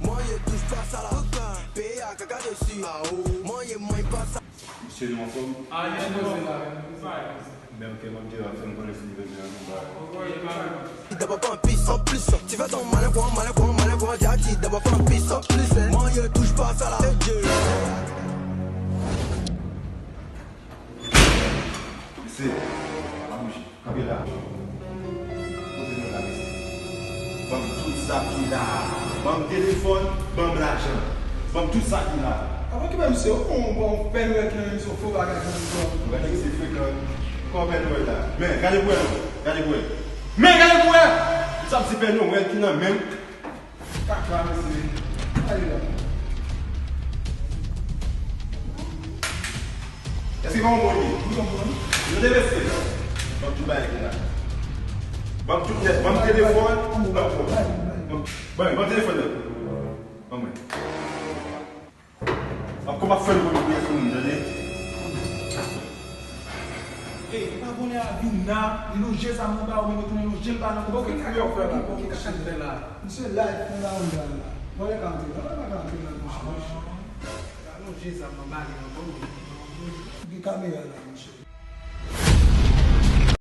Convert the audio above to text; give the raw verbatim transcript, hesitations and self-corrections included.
Mwen ye touch pa sa la. Peye a kaka desi. Mwen ye mwen pa sa. Mesye, nou anfòm? Ah, nou poze la, nou poze. Ben, ok, m ap di w, fè m konnen si nou bezwen anpil bagay. Dabò pa anplis, anplis. Ti fè ton malin kwa, malin kwa, malin kwa, dja di. Dabò pa anplis, anplis. Mwen ye touch pa sa la. Mesye, pa bouje. Kanpe la. Kote nou la, mesye? Ban m tout sa ki la. Ban m telefòn, ban m lajan. Ban m tout sa ki la. Avan ki menm se ou bon, bon, pèn wè ki yon fo bagay ki yon bon. Ou gade se frekan. Kòman pèn wè la? Men, gade pou wè non. Gade pou wè. Men, gade pou wè. Sa m se pèn wè ki nan men m. Kaka, mesye. Gade la. Èske pa yon bon li? Wi, yon bon li. Tande, mesye. Ban m tout bagay ki la. Ban m tout nèt. Ban m telefòn. Ban m, ban m, ban m telefòn nan. Ban mwen. Ap kòman fè l pou li sou moun, tande? Ey, pa vòlè a vin la, li lonje zam nan ba ou, men retounen lonje l ba nan kò. Bon, ki kaka w fè la? Bon, ki kaka l fè la? Misye live nan lari a la. Vòlè ka antre la, vòlè pa ka antre la, monchè. Ah, pa lonje zam nan ba li ankò, wi. Gen kamera la, monchè.